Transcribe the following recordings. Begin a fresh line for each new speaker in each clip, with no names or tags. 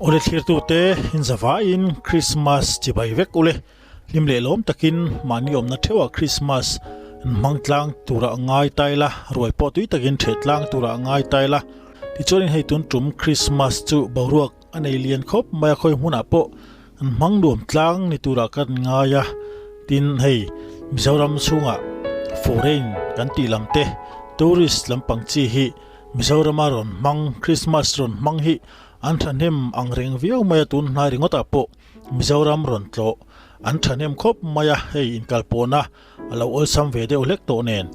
Awle thlirtute in zavaiin Krismas chibai vek ule. Hlim leh lawm takin mahni awmna theuhah Krismas an hmang tlang turah ngai ta ila, ruai pawh tui takin theh tlang turah ngai ta ila. Tichuanin hei tun tum Krismas chu boruak a nei lian khawp mai a, khawi hmunah pawh an hmang nuam tlang ni turah kan ngai a. Tin hei Mizoram chhungah foreign kan tih lam te, tourist lampang chi hi Mizorama rawn hmang Krismas rawn hmang hi an thahnem ang reng viau mai a, tun hnai ringawtah pawh Mizoram rawn tlawh an thahnem khawp mai a, hei inkalpawhna a lo awlsam ve deuh hlek tawh nen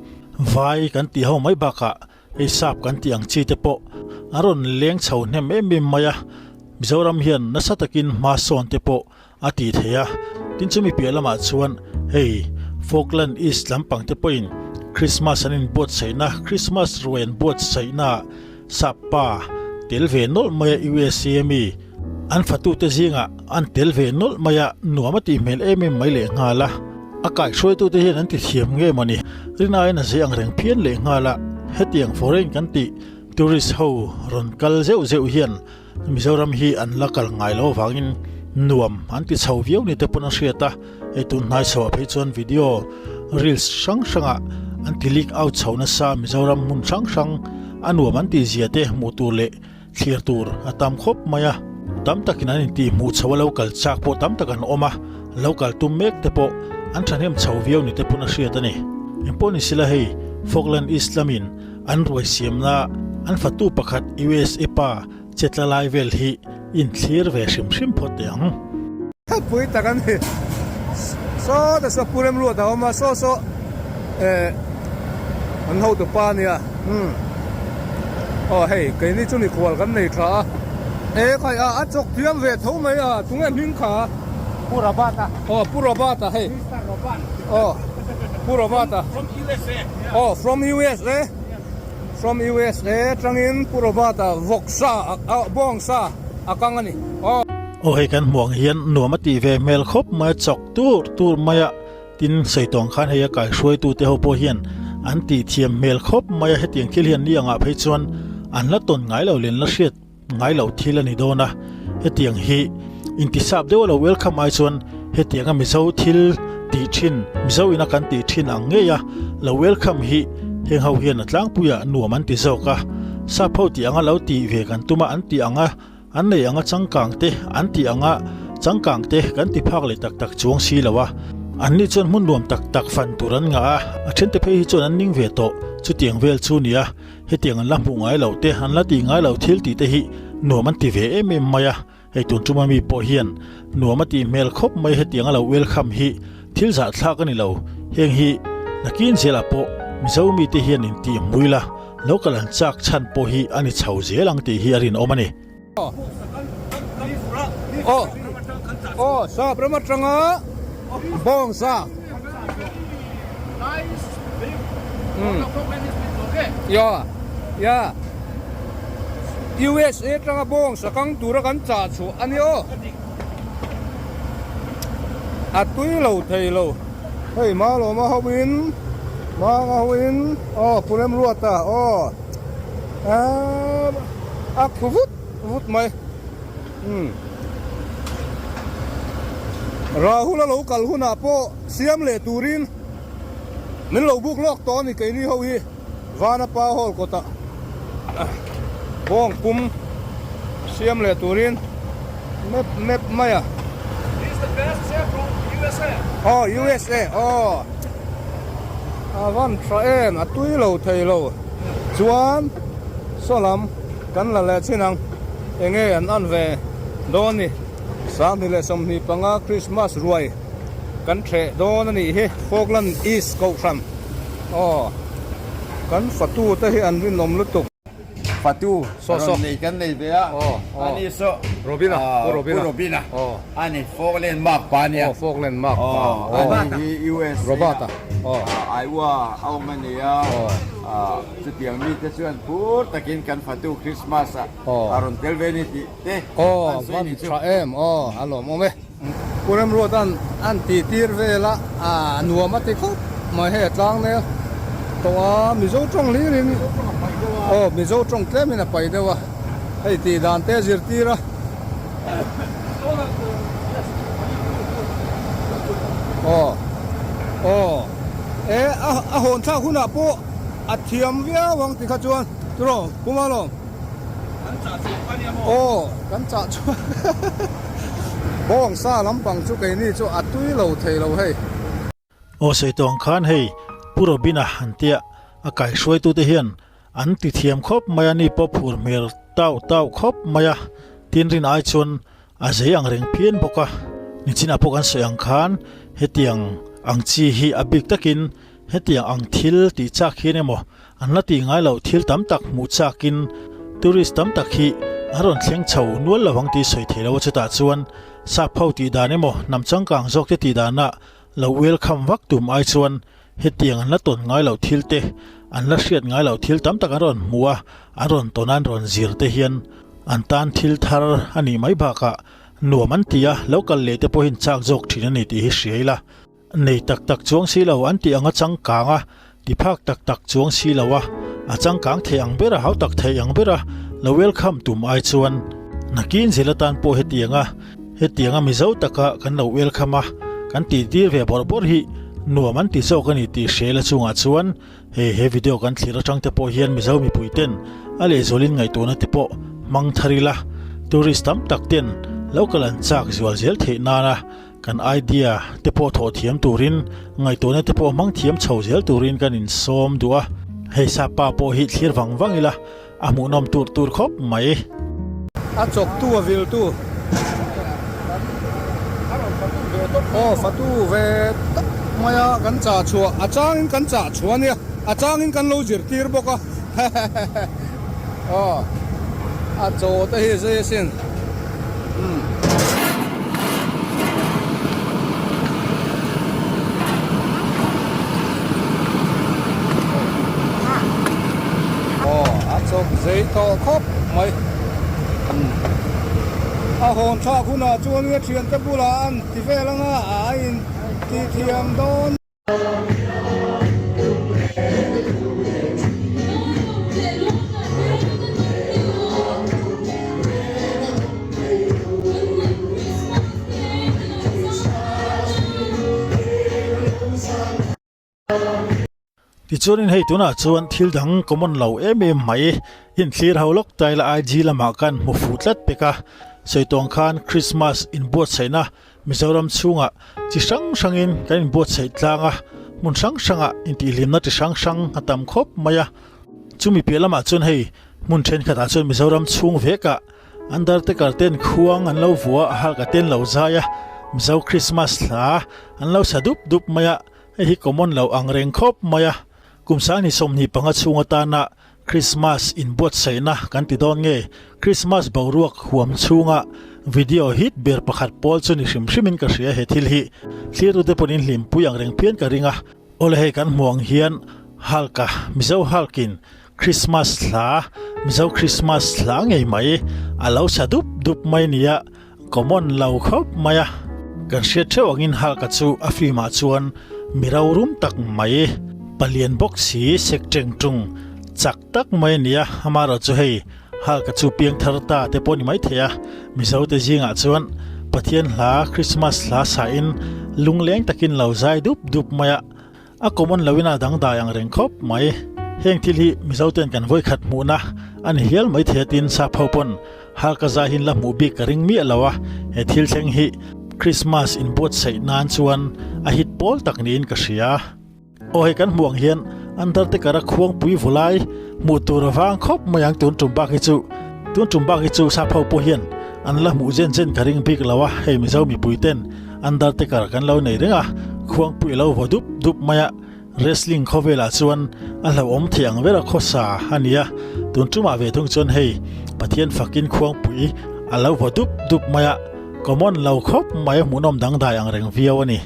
vai kan tih ho mai bakah hei sap kan tih ang chi te pawh an rawn leng chho hnem em em mai a, Mizoram hian nasa takin hma sawn te pawh a ti thei a, tin chumi piah lamah chuan hei Falkland East lampang te pawhin Christmas an inbuatsaihna Christmas ruai an buatsaihna sap pa tel ve nawlh mai a USA ami an fatute zingah an tel ve nawlh mai a nuam a tih hmel em em mai leh nghal a, a kaihhruaitute hian an ti thiam nge mawni rinaiin a zei ang reng phian leh nghal a, hetiang foreign kan tih tourist ho rawn kal zeuh zeuh hian Mizoram hi an la kal ngai lo avangin nuam an ti chho viau ni te pawn a hriat a, hei tun hnai chhoah phei chuan video reels hrang hrangah an ti leak out chho nasa Mizoram hmun hrang hrang a nuam an tih zia te hmuh tur leh thlir tur a tam khawp mai a, tam takin an intih hmuh chho a lo kal chak pawh tam tak an awm a, lo kal tum mek te pawh an thahnem chho viau ni te pawn a hriat a ni. Engpawh ni sila hei Falkland East lamin An ruai siamna an fatu pakhat USA pa chetla lai vel hi inthlir ve hrim hrim phawt teh ang.
Pui tak a ni. Saw ta saw Pu Remruat a awm a, saw saw eh an hotu pa a nia. Umm aw hei keini chu mikhual kan nei tha a. E khai a a chawk thiam ve tho mai a, tunge hming kha?
Pu Robert a.
Aw Pu Robert a hei.
Mister Robert.
Aw Pu Robert a.
From USA.
Aw from USA. From USA atangin Pu Robert a vawksa a bawngsa a kang a ni. Aw.
Aw hei kan hmuh ang hian nuam a tih ve hmel khawp mai a chawk tur tur mai a tin sawi tawng khan hei a kaihruaitu te ho pawh hian an tih thiam hmel khawp mai a hetiang thil hian ni angah phei chuan an la tawn ngai lo len la hriat ngai loh thil a ni dawn a, hetiang hi intisap deuh a lo welcome ai chuan hetianga Mizo thil tih thin, Mizo ina kan tih thin ang ngei a lo welcome hi heng ho hian a tlangpuiah nuam an ti zawk a, sap ho tih anga lo tih ve kan tum a, an tih anga an nei anga changkang te an tih anga changkang te kan ti phak leh tak tak chuang si lo a, anni chuan hmun nuam tak tak fan tur an ngah a, a thente phei hi chuan an ning ve tawh, chutiang vel chu nia. Hetiang an la hmuh ngai loh te, an la tih ngai loh thil tih te hi nuam an ti ve em em mai a, hei tun tuma mi pawh hian nuam a tih hmel khawp mai hetiang a lo welcome hi thil zahthlak a ni lo, heng hi nakin zelah pawh Mizo mite hian in tih hmui la, lo kal an chak chhan pawh hi a ni chho zel ang tih hi a rinawm a ni.
Aw aw sap ram atanga bawngsa ya ya USA atanga bawngsa kang tura kan chah chhuah a ni aw a tui lo thei lo hei Malawma ho in Manga ho in aw Pu Remruata aw. A khu vut vut mai umm Rahul a lo kal hunah pawh siam leh turin min lo buk lawk tawh a ni keini ho hi Vanapa hall kawtah bawng pum siam leh turin map map mai a. Aw USA aw a van tha em a tui lo thei lo. Chuan saw lam kan la leh chin ang, enge an an ve dawn ni? 2025 Christmas ruai kan theh dawn a nih hi, Falkland East Kohhran aw kan fatu te hi an rinawm lutuk.
Fatu rawn nei kan nei ve a, ani saw
Robina, Pu
Robina, ani Falkland Mark pa ania,
Falkland Mark pa,
ani hi USA
Robert-a.
Aiwa a awm a ni a, chutiang mite chuan phur takin kan fatu Christmas ah a rawn tel ve a ni tih te an sawi ni chu.
Aw, van tha em aw, a lawmawm e. Pu Remruata'n an tih tir vel a, a nuam a ti khawp mai hei a tlang mek tawh a, Mizo tawng hlirin aw Mizo tawng tlemin a pai deuh a, hei tih dan te a zirtir a. Aw aw e a a hawn thlak hunah pawh a thiam viau ang tikha chuan tiraw Pu Malawm?
Kan chah chhuah kha nia maw?
Aw kan chah chhuah bawngsa lampang chu keini chu a tui lo thei lo hei.
Aw sawi tawh ang khan hei Pu Robina han tia a kaihruaitute hian an ti thiam khawp mai a ni pawh phur hmel tau tau khawp mai a tin rin ai chuan a zei ang reng phian bawk a. Nichinah pawh kan sawi ang khan hetiang ang chi hi a bik takin hetiang ang thil tih chak hian emaw an la tih ngai loh thil tam tak hmuh chakin tourist tam tak hi an rawn thleng chho nual lo ang tih sawi thei lo a chutah chuan sap ho tih dan emaw hnam changkang zawk te tih danah Lo welcome vak tum ai chuan hetiang an la tawn ngai loh thil te, an la hriat ngai loh thil tam tak an rawn hmu a, an rawn tawn a an rawn zir te hian an tan thil thar a nih mai bakah nuam an ti a, lo kal leh te pawhin chak zawk thin a ni tih hi hria ila. Nei tak tak chuang si lo an tih ang a changkang a, ti phak tak tak chuang si lo a, a changkang thei ang ber a, hau tak thei ang ber a, lo welcome tum ai chuan nakin zel atan pawh hetiang a, hetiang a Mizo taka kan lo welcome a, kan tih tir ve bawrh bawrh hi nuam an ti zawk a ni tih hria ila chungah chuan hei he video kan thlir atang te pawh hian Mizo mipui ten a lehzualin ngaihtuahna te pawh hmang thar ila, tourist tam tak ten lo kal an chak zual zel theih nana Kan idea te pawh thawh thiam turin, ngaihtuahna te pawh hmang thiam chho zel turin kan insawm duh a. Hei sapa pawh hi thlir vang vang ila, a hmuhnawm tur tur khawp mai.
A chawktu a viltu. Aw fatu ve tak mai a kan chah chhuah a changin kan chah chhuah a nia a changin kan lo zirtir bawk a aw a chaw te hi zai asin. Aw a chawp zei tawh khawp mai a hawn thlak hunah chuan nge thiante bulah an ti vel anga a in ti thiam dawn.
Tichuanin hei tunah chuan thil dang common lo em em mai inthlir ho lawk taila IG lamah khan hmu fuh tlat pek a, sawi tawng khan Christmas inbuatsaihna Mizoram chhungah chi hrang hrangin kan inbuatsaih tlang a, hmun hrang hrangah intihhlimna chi hrang hrang a tam khawp mai a. Chumi piah lamah chuan hei hmun thenkhatah chuan Mizoram chhung vekah Undertaker ten khuang an lo vua a, halka ten lo zai a, Mizo Christmas hla an lo sa dup dup mai a, hei hi common lo ang reng khawp mai a. Kum 2025 chhung atana Christmas inbuatsaihna kan ti dawn nge? Christmas boruak huam chhunga video hit ber pakhat pawl chu ni hrim hrimin ka hria he thil hi. Thlirtute pawn in hlimpui ang reng phian ka ring a. Awle hei kan hmuh ang hian Hulk-a, Mizo Hulk-in Christmas hla, Mizo Christmas hla ngei mai a lo sa dup dup mai nia, common lo khawp mai a. Kan hriat theuh angin Hulk-a chu a film ah chuan mi rorum tak mai, palian bawk si, sek teng tung, chak tak mai a ni a, amaherawh chu hei Hulk-a chu piang thar ta te pawh ni mai thei a, Mizo te zingah chuan Pathian hla Christmas hla sain lungleng takin lo zai dup dup mai a. A common loin a dangdai ang reng khawp mai. Heng thil hi Mizo ten kan vawikhat hmuhna a ni hial mai thei a tin sap ho pawn Halka zai hin la hmuh bik ka ring miah lo a, he thil thleng hi Christmas inbuatsaih nan chuan a hit pawl tak niin ka hria. Aw hei kan hmuh ang hian Undertaker a khuangpui vulai hmuh tur a vang khawp mai ang tun tum bak hi chu tun tum bak hi chu sap ho pawh hian an la hmuh zen zen ka ring bik lo a, hei Mizo mipui ten Undertaker kan lo nei reng a, khuangpui a lo vaw dup dup mai a, wrestling khawvelah chuan a hlauhawm thei ang ber a khawsa a ni a, tun tumah ve thung chuan hei Pathian fakin khuangpui a lo vaw dup dup mai a, common lo khawp mai a hmuhnawm dangdai ang reng viau a ni.